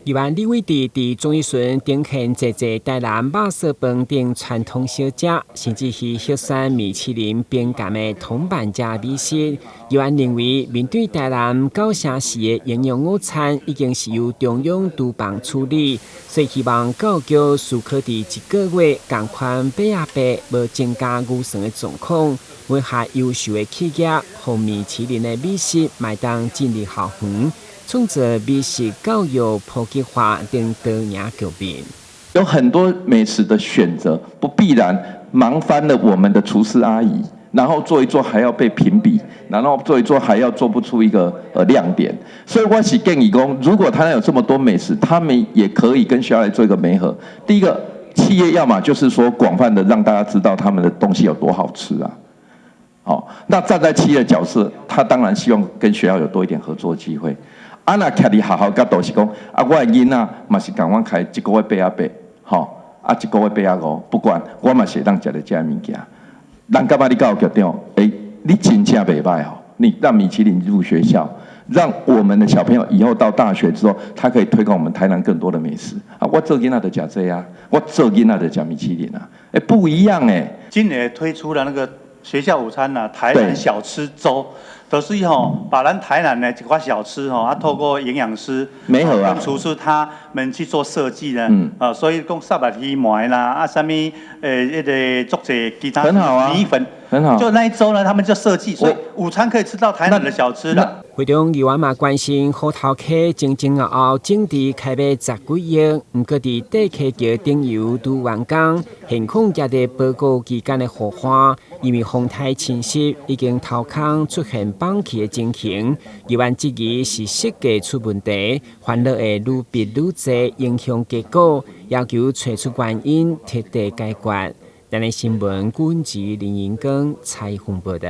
議員李偉哲佇總質詢呈獻濟濟台南肉臊飯等傳統小食，甚至是核酸米其林評鑑的銅板價美食。議員認為，面對台南九城市的營養午餐已經是由中央廚房處理，所以希望教育局思考佇一個月仝款8.8，無增加預算的狀況，委下優秀的企業，予米其林的美食會當進入校園，創造美食教育普及化等多贏局面。有很多美食的選擇，不必然忙翻了我們的廚師阿姨，然後做一做還要被評比，然後做一做還要做不出一個亮點。所以我是建議講，如果他有這麼多美食，他們也可以跟學校來做一個媒合。第一個，企業要麼就是說廣泛的讓大家知道他們的東西有多好吃啊。好，那站在企業的角色，他當然希望跟學校有多一點合作機會。啊，若徛佇學校角度是講，啊，我的囡仔嘛是仝款開一個月8.8，吼，啊，一個月8.5，不管我嘛是會當食著這个物件。人感覺你教育局長，欸，你真正袂䆀吼，你讓米其林入學校，讓我們的小朋友以後到大學之後，他可以推廣我們台南更多的美食。啊，我做囡仔就食這啊，我做囡仔就食米其林啊，欸，不一樣欸。今年推出了那個學校午餐啊，台南小吃週。就是吼，把咱台南的一寡小吃吼，啊，透過營養師、跟廚師他們去做設計呢，啊，所以講沙白魚糜啦，啊，啥物，彼个足濟其他米粉，很好。就那一週呢，他們就設計，所以午餐可以吃到台南的小吃啦。會中議員嘛關心虎頭溪前前後後整治開欲十幾億，毋過佇綴溪橋頂游拄完工，現況也佇報告期間的雨花，因為風颱侵襲，已經掏空出現崩去的情形。議員質疑是設計出問題，煩惱會愈逼愈濟，影響結果，要求揣出原因，徹底解決。台南新聞，軍籍林英光採訪報道。